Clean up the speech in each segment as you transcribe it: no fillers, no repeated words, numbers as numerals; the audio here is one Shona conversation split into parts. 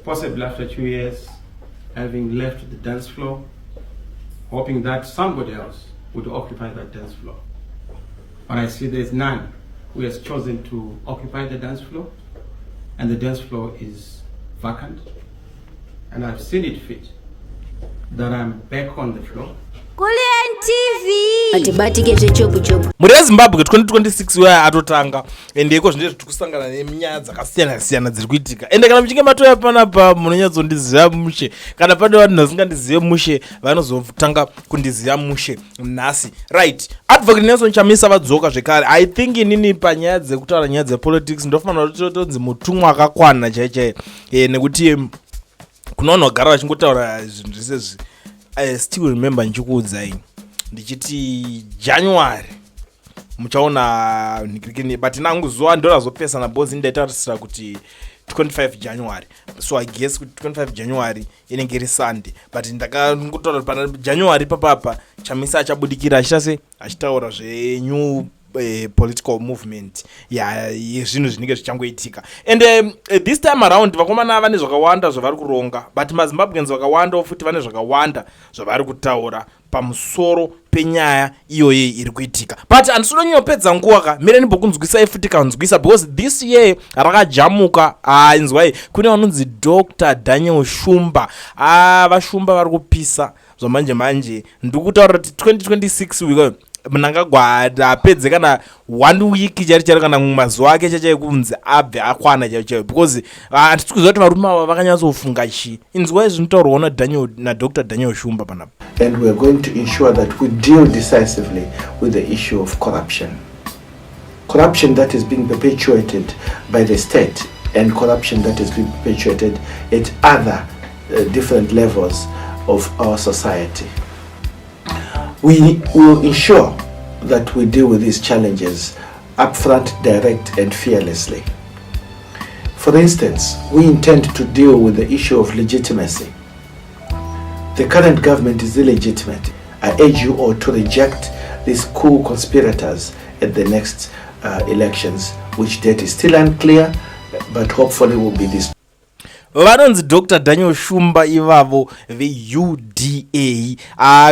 Possibly after 2 years, having left the dance floor, hoping that somebody else would occupy that dance floor. But I see there's none who has chosen to occupy the dance floor, and the dance floor is vacant. And I've seen it fit that I'm back on the floor. Kulliant TV. Atibatike zvechopu-chopu. Mhuri yeZimbabwe, 2026 uya atotanga, ende iko zvino tiri kusangana nenyaya dzakasiyana siyana dziri kuitika. Ende kana muchinge matouya panapa, munonyatsondiziva mushe. Kana pane vanhu vasingandizive mushe, vanozotanga kundiziva mushe nhasi. Right, Advocate Nelson Chamisa vadzoka zvekare. I think inini panyaya dzekutaura nyaya dzepolitics ndofanira kuti tonzi mutumwa akakwana chai chai, nekuti kuna vanhu vagara vachingotaura zvinhu zvese. I still remember ndichikuudzai ndichiti January muchaona nhikirikini, but nangu zuva ndorazopesana because ndaitarisira kuti 25 January. So I guess kuti 25 January inenge iri Sunday, but ndakangotaura kuti pana January papapa Chamisa achabudikira achiita se achitaura zvenew political movement yezvinhu zvinenge zvichangoitika. And this time around vakomana vane zvakawanda zvavari kuronga, but maZimbabweans vakawandawo futi vane zvakawanda zvavari kutaura pamusoro penyaya iyoyi iri kuitika. But handisi kudonyanyopedza nguva ka, mire ndimbokunzwisai futi kanzwisa, because this year rakajamuka. Inzwai, kune vanonzi Dr Daniel Shumba. VaShumba vari kupisa zvamanje manje. Ndiri kutaura kuti 2026 wiko Mnangagwa apedze kana one week chari chari, kana mazuva ake chachai kunzi abve akwana chaivo chaivo, because handisi kuziva kuti varume ava vakanyatsofunga chii. Inzwai zvinotaurwawo naDr Daniel Shumba panapa. And we are going to ensure that we deal decisively with the issue of corruption. Corruption that is being perpetuated by the state and corruption that is being perpetuated at other different levels of our society. We will ensure that we deal with these challenges upfront, direct, and fearlessly. For instance, we intend to deal with the issue of legitimacy. The current government is illegitimate. I urge you all to reject these coup conspirators at the next elections, which date is still unclear, but hopefully will be this Vanonzi Dr Daniel Shumba ivavo veUDA.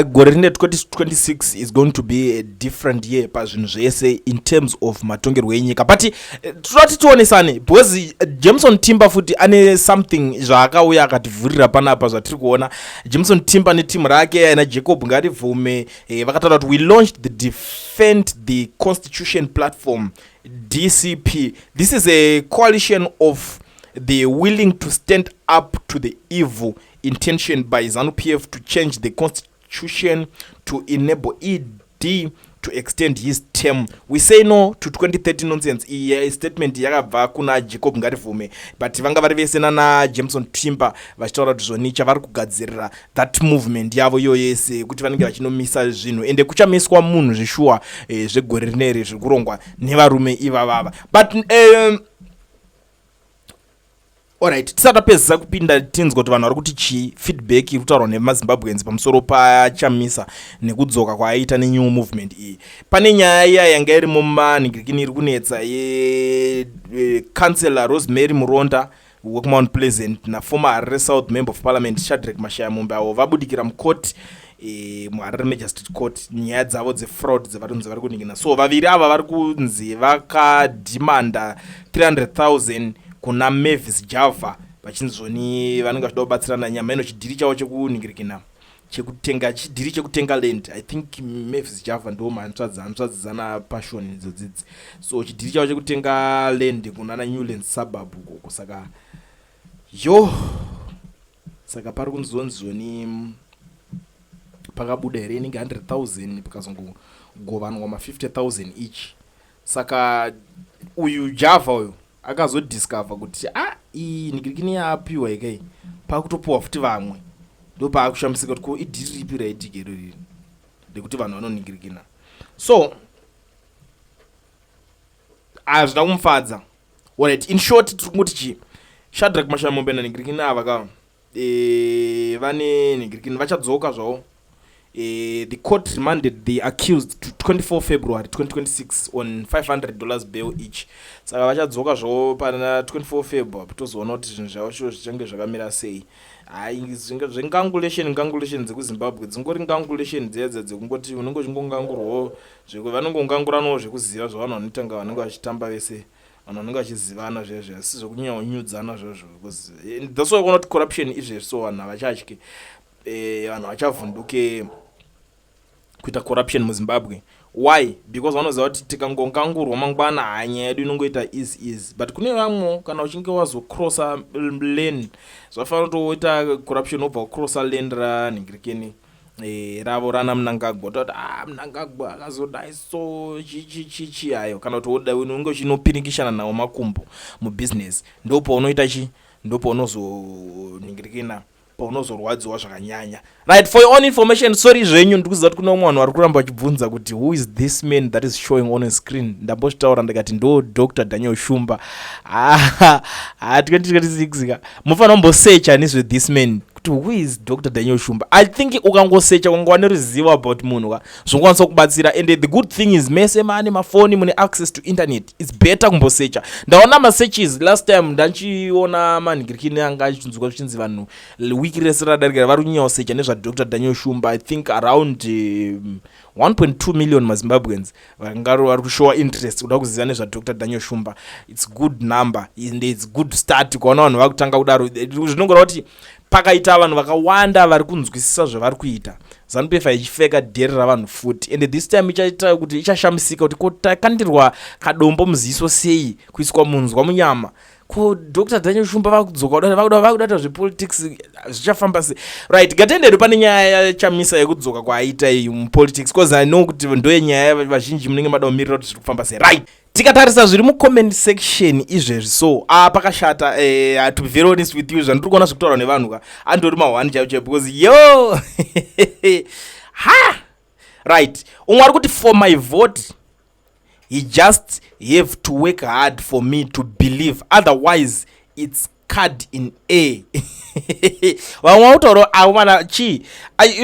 Gore rine 2026 is going to be a different year pazvinhu zvese in terms of matongerwo enyika, but toda kuti tionesane because Jameson Timber futi ane something zvaakauya akativhurira panapa zvatiri kuona. Jameson Timber netimu rake ana Jacob Ngarivhume vakataura kuti, "We launched the Defend the Constitution Platform, DCP. This is a coalition of the willing to stand up to the evil intention by ZANU-PF to change the constitution to enable ED to extend his term. We say no to 2030 nonsense." Iyi statement yakabva kuna Jacob Ngarivhume, but vanga vari vese nana Jameson Timber vachitaura kuti zvoni chavari kugadzirira that movement yavo iyo yese kuti vanenge vachinomisa zvinhu, ende kuchamiswa munhu zveshuwa zvegore rineri zviri kurongwa nevarume ivavava. But alright, tisati tapedzisa kupinda tinzwa kuti vanhu vari kuti chii, feedback iri kutaurwa nemaZimbabweans pamusoro paChamisa nekudzoka kwaaita nenew movement iyi. Pane nyaya iya yanga iri mumanhingirikini iri kunetsa yecouncillor Rosemary Muronda wekuMount Pleasant naformer Harare South Member of Parliament Shadrack Mashayamombe, avo vabudikira mukoti, muHarare Magistrate Court, nyaya dzavo dzefraud dzevatonzi vari kuningina. So vaviri ava vari kunzi vakadhimanda 300 000 kuna Mavis Java, vachinzi zvoni vanenge vachida kubatsirana nyama ino chidhiri chavo chekuningirikina chekutenga, chidhiri chekutenga land. I think Mavis Java ndo manzvadzi, hanzvadzi dzana Passion idzodzidzi. So chidhiri chavo chekutenga land kunana Newland suburb ukoko. Saka yo, saka pari kunzonzi zvoni pakabuda here inenge 100 000, pakazongogovanwa ma50 000 each. Saka uyu Java uyu akazodiscover kuti a ah, iyi ningirikini yaapiwa ikai pakutopiwa futi vamwe, ndo paakushamisika kuti ko idhiri ripi raitika iro riri rekuti vanhu vanoningirikina. So hazvina kumufadza. Alright, in short tiri kungoti chii, Shadrack Mashayamombe naningirikini ava ka vane ningirikini vachadzoka zvavo. The court remanded the accused to 24 February 2026 on $500 bail each. Saka vachadzoka zvavo pana 24 February, tozoona kuti zvinhu zvavo zvichange zvakamira sei. Hai, zvengangulation, ngangulation dzekuZimbabwe dzingori ngangulation dzedza dzekungoti unenge uchingongangurwawo, vanongonganguranawo zvekuziva zvavanhu vanotanga, vanenge vachitamba vese, vanhu vanenge vachizivana zvezvo, asi zvekunyanyonyudzana zvozvo, because that's why kuona kuti corruption izvezvi, so vanhu havachatyi, vanhu havachavhunduke kuita corruption muZimbabwe. Why? Because vanoziva kuti tikangongangurwa mangwana, hanya yedu inongoita easy easy. But kune vamwe, kana uchinge wazocrossa lane, zvafanira kuti woita corruption, wobva wacrossa lane ranhingirikeni ravo rana Mnangagwa, toti ah, Mnangagwa akazodai, so chichichichi hayo, kana kuti unenge uchinopirikishana nawo makumbo mubusiness, ndo paunoita chi, ndo paunozonhingirikina, paunozorwadziwa zvakanyanya. Right, for your own information, sorry zvenyu, ndiri kuziva kuti kune umwe vanhu vari kuramba vachibvunza kuti who is this man that is showing on a screen. Ndambozvitaura ndikati ndo Dr Daniel Shumba. Ah, 2026 ka, mufanira kumbosecha nezve this man kuti who is Dr Daniel Shumba. I think ukangosecha, ukangova neruzivo about munhu ka, zvinokwanisa kubatsira. And the good thing is mese maane mafoni, mune access to internet, it's better kumbosecha. Ndaona masearches last time, ndanchiona manhingirikini anga achinzwa zvichinzi vanhu wiki rese radarika vari kunyanyosecha nezvaDr Daniel Shumba. I think around 1.2 million maZimbabweans vangaro vari kushowa interest kuda kuziva nezvaDr Daniel Shumba. It's good number and it's good start kuona vanhu vakutanga kudaro. Zvinongoreva kuti pakaita vanhu vakawanda vari kunzwisisa zvavari kuita, ZANU PF ichifeka dheri ravanhu futi, and this time ichaita kuti ichashamisika kuti ko takandirwa kadombo muziso sei, kuiswa munzwa munyama, ko Dr Daniel Shumba vakudzoka, vakuda zvepolitics, zvichafamba sei? Right, ngatendedwe pane nyaya yaChamisa yekudzoka kwaaita iyi mupolitics, because I know kuti ndoyenyaya vazhinji munenge mada kumirira kuti zviri kufamba sei. Right, tikatarisa zviri mucomment section izvezvi, so ah, pakashata. To be very honest with you, zvandiri kuona zvekutaurwa nevanhu ka, andori mahwani chaivo chaivo, because yo ha, right, umwe ari kuti, "For my vote, he just have to work hard for me to believe, otherwise it's card in a." Vamwe vakutaura avo mana chii,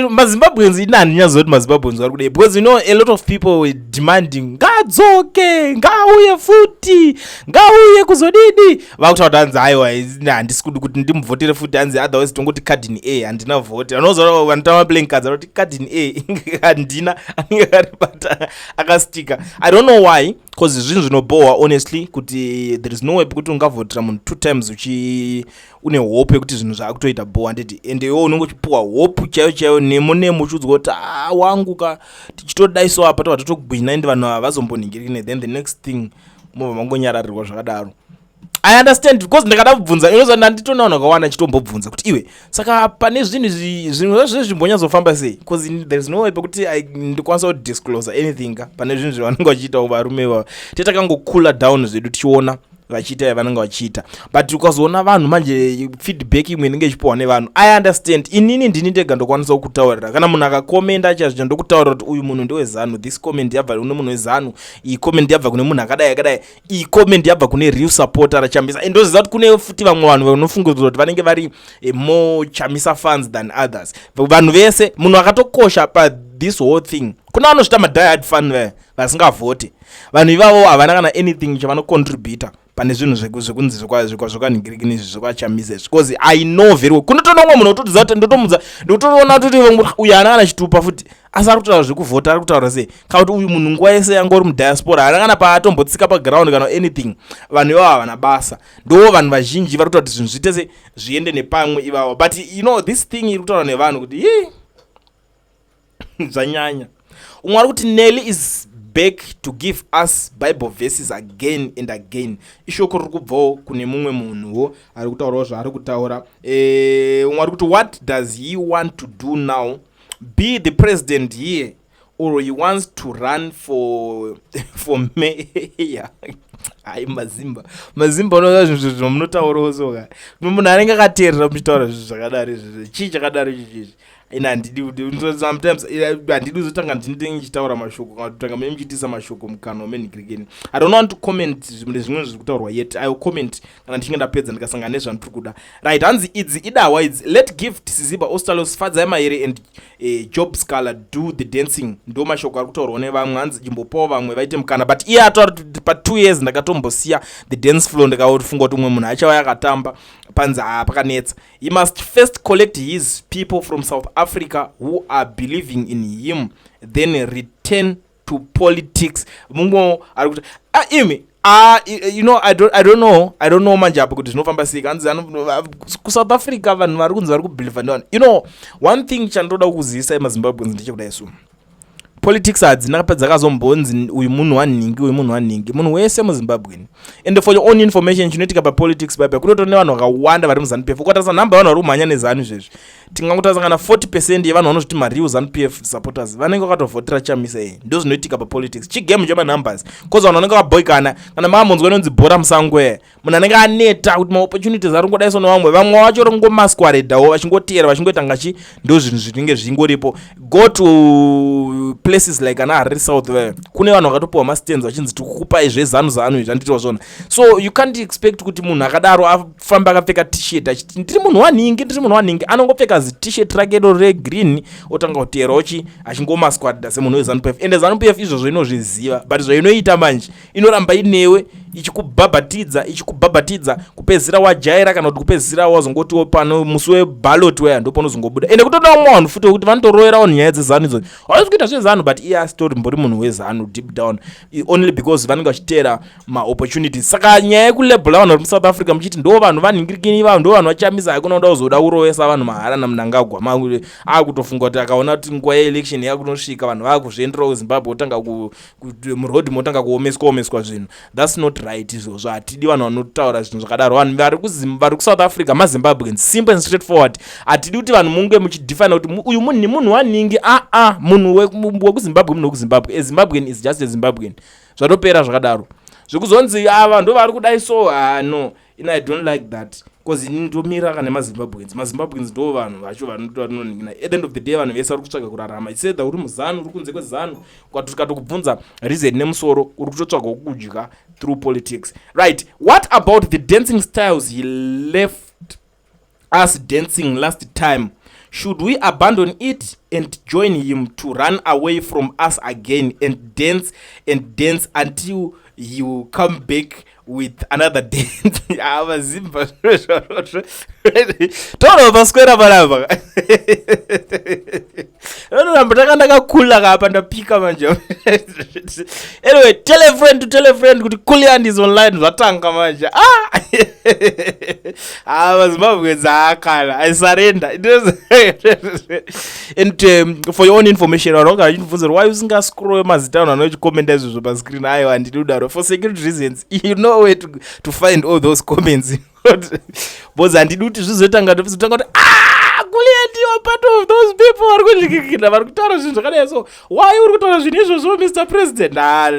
maZimbabweans ini handinyaziva kuti maZimbabweans vari kudei, because a lot of people were demanding ngadzoke, ngauye futi, ngauye kuzodidi. Vakutaura kuti hanzi aiwa, handisi kudi kuti ndimuvhotere futi, hanzi otherwise tongoti card in a, handina vote. Vanoziva vanotamba playing cards, vanoti card in a handina, anenge akaribata akastika. I don't know why, because zvinhu zvinobhohwa honestly, kuti there is no way pekuti ungavhotera munhu two times uchi une hope yekuti zvinhu zvaakutoita bho, handiti? Ende iwo unenge uchipuwa hope chaiyo chaiyo, nemo nemo, uchiudzwa kuti a wangu ka, tichitodai so apa tobva totogwina, ende vanhu ava vazombonhingirikine. Then the next thing mobva mangonyararirwa zvakadaro. I understand, because ndakada kubvunza, inoza ndanditona vanhu vakawanda chitombobvunza kuti iwe, saka pane zvinhu zvinhu zvazvo zvimbonyatsofamba sei, because there is no way pekuti ndikwanisa kudisclose anything ka pane zvinhu zvavanenge vachiita varume ivava. Tetakangocoola down zvedu tichiona vachiita yavanenge vachiita, but ukazoona vanhu manje, feedback imwe inenge ichipiwa nevanhu, I understand. Inini ndini ndega ndokwanisa kukutaurira, kana munhu akakomenda chazvo, ndokutaurira kuti uyu munhu ndeweZANU, this comment yabva kune munhu weZANU, iyi comment yabva kune munhu akadai akadai, iyi comment yabva kune real supporter raChamisa. And ndoziva kuti kune futi vamwe vanhu vanofungidzira kuti vanenge vari more Chamisa fans than others. Vanhu vese, munhu akatokosha pa this whole thing, kuna vanozvita madiehard fan vaya vasingavhoti. Vanhu ivavo havana kana anything chavanocontributa pane zvinhu zvekunzi zvekwanhingirikini izvi, zvekwaChamisa izvi, because I know very well kunotoona umwe munhu ototiziva kuti ndotomudza, ndotoona toti uyu haana kana chitupa futi, asi ari kutaura zvekuvhota, ari kutaura sei, kana kuti uyu munhu nguva yese yanga uri mudiaspora, haana kana paatombosika paground kana anything. Vanhu ivavo havana basa. Ndo vanhu vazhinji vari kutaura kuti zvinhu zviite se zviende nepamwe ivavo. But this thing iri kutaura nevanhu kuti i zvanyanya. Umwe ari kuti, "Nelly is back to give us Bible verses again and again." Ishoko riri kubvawo kune mumwe munhuwo ari kutaurawo zvaari kutaura. Umwe ari kuti, "What does he want to do now? Be the president here, or he wants to run for mayor?" Hai, mazimba, mazimba, unoa zvinhu zvamunotaurawo soka, munhu anenge akateerera muchitaura zvinhu zvakadaro izvizvi, chii chakadaro ichichizvi? Ina handidi kuti sometimes handidi kuzotanga ndinenge ndichitaura mashoko kana kutanga mune muchiitisa mashoko mukanwa menhikirikeni. I don't want to comment zvimwe zvimwe zviri kutaurwa yet. I will comment kana ndichinge ndapedza, ndikasangana nezvandiri kuda. Right, hanzi idzi idahwa idzi. Let Gift Siziba, Ostallos, Fadzai Mahere and Job Sikhala do the dancing. Ndo mashoko ari kutaurwa nevamwe. Hanzi chimbopawo vamwe vaite mukana, but iye ataura kuti pa2 years ndakatombosiya the dance floor, ndikafunga kuti umwe munhu achauya akatamba. Panzi haa, pakanetsa. He must first collect his people from South Africa who are believing in him, then return to politics. Mumwe ari kuti, ah, imi, ah, I don't know manje apo kuti zvinofamba sei. Kanzi kuSouth Africa vanhu vari kunzi vari kubelieva nevanhu. One thing chandoda kukuzivisa emaZimbabweans ndechekudai: so politics hadzina padzakazombonzi uyu munhu wanhingi, uyu munhu wanhingi. Munhu wese muZimbabweni. And for your own information, chinoitika papolitics paipa, kunotori nevanhu vakawanda vari muZANU PF. Ukatarisa nhamba yevanhu vari kumhanya neZANU izvezvi, tingangotarisa kana 40% yevanhu vanozviti mareal ZANU PF supporters vanenge vakatovhotera Chamisa. Iyi ndo zvinoitika papolitics, chigame chemanumbers, cause vanhu vanenge vaboikana. Kana makambonzwa inonzi bhora musango, munhu anenge aneta kuti maopportunities ari kungodaiso nevamwe, vamwe vacho ringomasquaredawo vachingotera, vachingoita ngachi. Ndo zvinhu zvinenge zvingoripo. Go to places like ana Harare South, kune vanhu vakatopiwa mastands vachinzi tikukupai zveZANU ZANU izvi, handitiwa zvona? So you can't expect kuti munhu akadaro afambe akapfeka T-shirt achiti ndiri munhu wanhingi, ndiri munhu wanhingi. Anongopfeka zitshirt rake iro regreen, otanga kuterawo chi achingomasquareda semunhu weZANU PF. Ende ZANU PF izvozvo inozviziva, but zvainoita manje, inoramba inewe ichikubhabhatidza, ichikubhabhatidza, kupedzisira wajaira, kana kuti kupedzisira wazongotiwo pano musi weballot weya ndo panozongobuda. Ende kutoda vamwe vanhu futi wekuti vanotoroyerawo nyaya dzeZANU idzodzo, havasi kuita zveZANU, but iye asitori mbori munhu weZANU deep down, only because vanenge vachiteera maopportunities. Saka nyaya yekulabela vanhu vari muSouth Africa muchiti ndo vanhu vanhingirikini ivavo, ndo vanhu vaChamisa, haikona kuda kuzoda kurovesa vanhu mahara naMnangagwa. Akutofunga kuti akaona kuti nguva yeelection yakunosvika, vanhu vaakuzvienderawo kuZimbabwe, otanga murodhi motanga kuomeswa omeswa zvinhu. That's not right izvozvo. Hatidi vanhu vanotaura zvinhu zvakadaro. Vanhu vari kuSouth Africa maZimbabweans, simple and straight forward. Hatidi kuti vanhu munge muchidefina kuti uyu munhu ni munhu waningi. Aa, munhu wekuZimbabwe, munhu wekuZimbabwe. A Zimbabwean is just a Zimbabwean, zvatopera zvakadaro. Zvekuzonzi ava ndo vari kudai, so ah, no, in I don't like that, because ini ndomira kana nemaZimbabweans. MaZimbabweans ndo vanhu vacho vanotoningina. At the end of the day, vanhu vese vari kutsvaga kurarama. Isedha uri muZANU, uri kunze kweZANU, ukatokubvunza reason nemusoro, uri kutotsvagawo kudya through politics, right? What about the dancing styles he left us dancing last time? Should we abandon it and join him to run away from us again and dance and dance until he will come back with another dance? Avazimba taura paswera panapa, anoramba taka ndakakula kapa ndapika manje. Anyway, tell a friend to tell a friend kuti Kulian is online. Zvatanga manje. Ah, ah, maZimbabweans aakala, I surrender. And for your own information, vanhu vanga vachindibvunza why usingascroll mazita vanhu vanochikomenda izvozvo pascreen. Aiwa, handidi kudaro for security reasons. You know where to find all those comments, because handidi kuti zvizotanga totanga kuti, ah, Kulian, you are part of those people vari kuzvikikira, vari kutaura zvinhu zvakadai. So why uri kutaura zvinhu izvozvo, Mr President? Ah,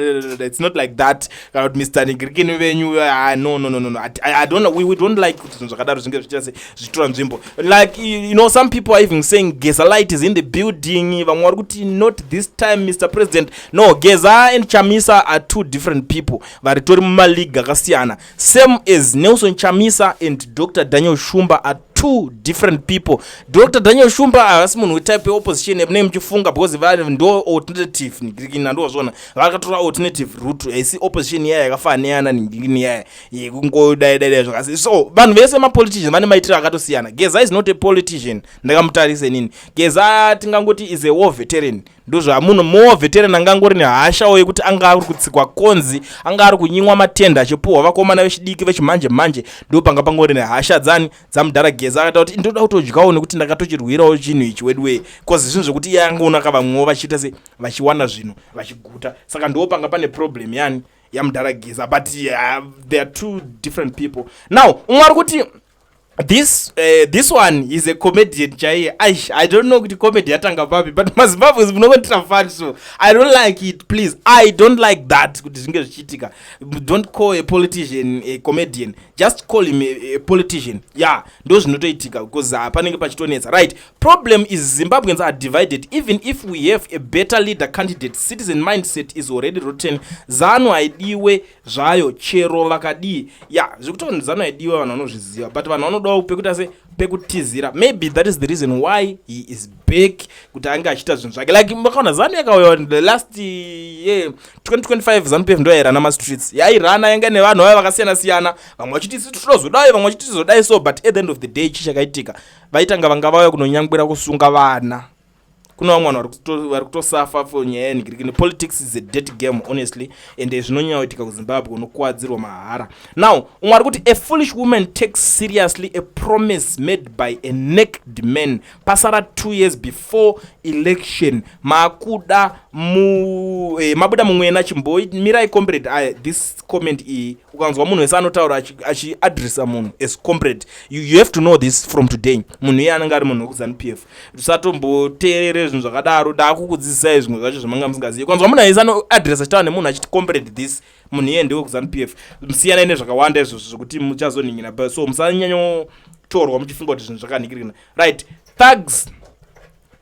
it's not like that, kana kuti Mr Nigirikini venyu. Ah, no, no, no, no, no. I don't know. We don't like kuti zvinhu zvakadaro zvinge zvichiita se zvichitora nzvimbo. Like, some people are even saying Geza Light is in the building. Vamwe vari kuti, "Not this time, Mr President." No, Geza and Chamisa are two different people varitori mumaleague akasiyana, same as Nelson Chamisa and Dr Daniel Shumba are two different people. Dr Daniel Shumba havasi munhu wetype yeopposition yamunenge muchifunga, because ndo alternative nigirikini, andowazvona, vakatora alternative route. Haisi opposition yaya yakafanana neyana nigirikini yaya yekungodaidai zvakasi. So vanhu vese mapoliticians vane maitiro akatosiyana. Geza is not a politician. Ndakamutarisa inini Geza, tingangoti is a war veteran. Ndozvamunhu more veteran angangori nehashawo yekuti anga ari kutsikwa konzi, anga ari kunyimwa matenda achipuhwa vakomana vechidiki vechimanje manje. Ndo panga pangori nehasha dzani dzamudhara Geza, akaita kuti ndoda kutodyawo nekuti ndakatochirwirawo chinhu ichi weduway, cause zvinhu zvekuti iye angoona vamwewo vachiita se vachiwana zvinhu vachiguta. Saka ndo panga pane problem yani yamudhara Geza, but there are two different people. Now umwe ari kuti This one is a comedian chaiye. Aish, I don't know kuti comedy yatanga papi, but maZimbabweans munongonditira fun, so I don't like it. Please, I don't like that kuti zvinge zvichiitika. Don't call a politician a comedian, just call him a politician. Yeah, ndo zvinotoitika because panenge pachitonetsa, right? Problem is Zimbabweans are divided. Even if we have a better leader candidate, citizen mindset is already rotten. ZANU haidiwe zvayo chero vakadii. Ya, zvekuti ZANU haidiwe vanhu vanozviziva, but vanhu vanodawo pekuita se pekutizira. Maybe that is the reason why he is back, kuti ange achiita zvinhu zvake. Like makaona ZANU yakauya the last year, 2025, ZANU PF ndo yairana mastreets, yairana yanga nevanhu vaya vakasiyana siyana, vamwe vachiti isi tinozodai, vamwe vachiti tizodai. So, but at the end of the day, chii chakaitika? Vaitanga vanga vauya kunonyangwira kusunga vana. Kuna vamwe vanhu vari kutosafa for nyaya yenhikirikini. Politics is a dirty game, honestly, and zvinonyanya kuitika kuZimbabwe, unokuwadzirwa mahara. Now umwe ari kuti, "A foolish woman takes seriously a promise made by a naked man." Pasara 2 years before election, makuda mu mabuda mumwena. Chimbomirai, comrade. Aya, this comment iyi, ukanzwa munhu wese anotaura achiadressa munhu as comrade, you have to know this from today, munhu iye anenge ari munhu wekuZANU PF. Usatomboteerere zvinhu zvakadaro. Ndaakukudzidzisai zvimwe zvacho zvamanga musingazivi. Ukanzwa munhu aise anoadressa, achitaura nemunhu achiti comrade this, munhu iye ndewekuZANU PF. Musiyanai nezvakawanda izvozvo zvekuti muchazonhingira, so musanyanyotorwa muchifunga kuti zvinhu zvakanhikirikana, right? Thugs,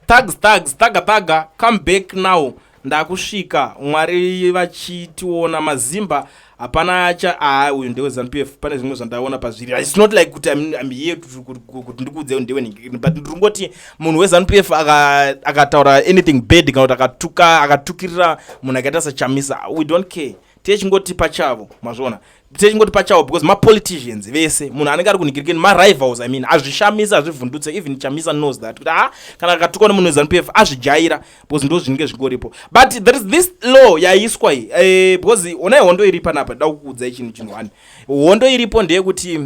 thugs, thugs, thaga, thaga, come back now. Ndakusvika Mwari vachitiona maZimba. Hapana cha a uyu ndeweZANU PF. Pane zvimwe zvandaona pazviri. It's not like kuti I'm here kuti ndikuudze ndewe, but ndiri munhu weZANU PF akataura anything bad kana kuti akatuka, akatukirira munhu akaita saChamisa, we don't care. Tichingoti pachavo, mazviona, tichingoti pachavo, because mapoliticians vese munhu anenge ari kunhikirikeni marivals. I mean, hazvishamisi, hazvivhundutse. Even Chamisa knows that kuti ha, kana akatukwa nemunhu weZANU PF azvijaira, because ndo zvinenge zvingoripo. But there is this law yaiswa iyi, because onai hondo iri panapa. Nda kukuudzai chinhu one. Hondo iripo ndeyekuti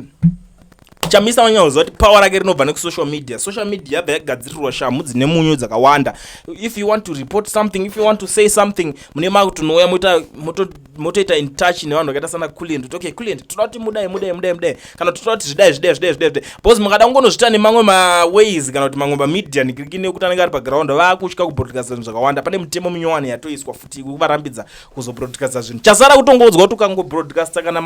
Chamisa vanyakuziva kuti power rake rinobva nekusocial media. Social media yabva yagadzirirwa shamhu dzine munyu dzakawanda. If you want to report something, if you want to say something, mune makutonouya motoita in touch nevanhu vakaita sana Kulient, kuti okay Kulient, toda kuti mudai, mudai, mudai, mudai, kana kuti toda kuti zvidai, zvidai, zvidai, zvidai, zvidai, because mukada kungonozvita nemamwe maways kana kuti mamwe mamedia nikirikini ekuti anenge ari paground, vaakutya kubroadcasta zvinhu zvakawanda. Pane mutemo minyowani yatoiswa futi kuvarambidza kuzobroadcasta zvinhu. Chasara kutongoudzwa kuti ukangobroadcasta kana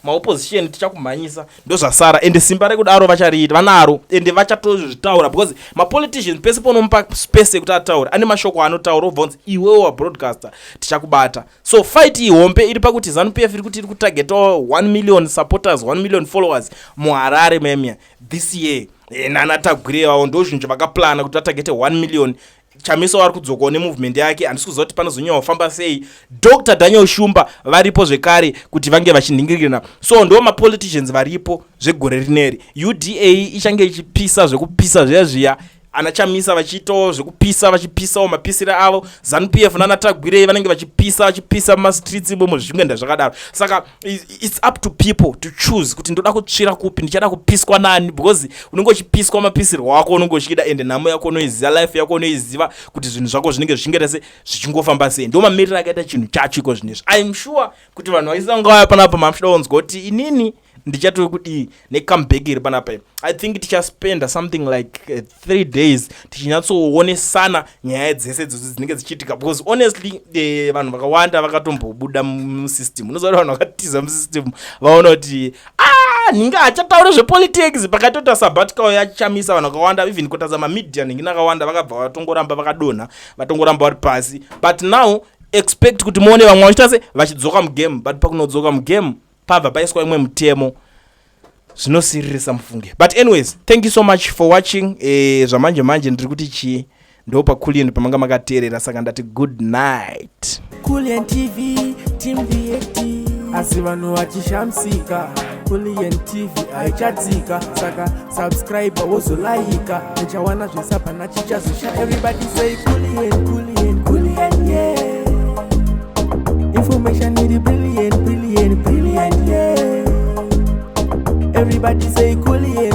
maopposition, tichakumhanyisa. Ndo zvasara. Ende simba rekudaro vachariita, vanaro, ende vachatozvitaura, because mapoliticians pese paunomupa space yekuti ataure, ane mashoko anotaura, obva unzi iwewo wabroadcaster, tichakubata. So fight ihombe iri pakuti ZANU PF iri kuti iri kutargetawo 1 million supporters, 1 million followers muHarare memia this year. Nana Tagwirei vavo ndo zvinhu zvavakaplana kuti vatargete 1 million. Chamisa vari kudzokawo nemovement yake. Handisi kuziva kuti panozonyanya kufamba sei. Dr Daniel Shumba varipo zvekare kuti vange vachinhingirina. So ndo mapoliticians varipo zvegore rineri. UDA ichange ichipisa zvekupisa zviya zviya, ana Chamisa vachiitawo zvekupisa, vachipisawo mapisiro avo. ZANU PF nana Tagwirei vanenge vachipisa, vachipisa mumastreets imomo, zvichingoenda zvakadaro. Saka it's up to people to choose kuti ndoda kutsvira kupi, ndichada kupiswa nani, because unenge uchipiswa mapisirwo ako unenge uchida, ende nhamo yako unoiziva, life yako unoiziva, kuti zvinhu zvako zvinenge zvichingoita se zvichingofamba sei. Ndo mamiriro akaita chinhu chacho iko zvinezvi. I'm sure kuti vanhu vaisanga vaya panapa mamuchida kunzwa kuti inini ndichatove kudii necomeback iri panapa. I think tichaspenda something like 3 days tichinyatsoonesana nyaya dzese idzodzo dzinenge dzichiitika, because honestly, vanhu vakawanda vakatombobuda musystem. Unoziva kuti vanhu vakatiza musystem, vaona kuti ah, nhinga hachataure zvepolitics. Pakatoita sabbatical yaChamisa, vanhu vakawanda, even kutarisa mamedia nhingi nakawanda, vakabva vatongoramba vakadonha, vatongoramba vari pasi. But now expect kuti muone vamwe vachiita se vachidzoka mugame, but pakunodzoka mugame pabva paiswa imwe mutemo. Zvinosiririsa mufunge. But anyways, thank you so much for watching. Zvamanje manje ndiri kuti chii, ndo paKulien pamanga makateerera. Saka ndati good night. Kulien TV team VAT, asi vanhu vachishamisika, Kulien TV haichatsika. Saka subscribe, wozolaika, uchawana zvesapana chichazosha. Everybody say Kulien, Kulien, Kulien, yeah. Information iri brilliant, brilliant, brilliant, yeah. Everybody say Kulien.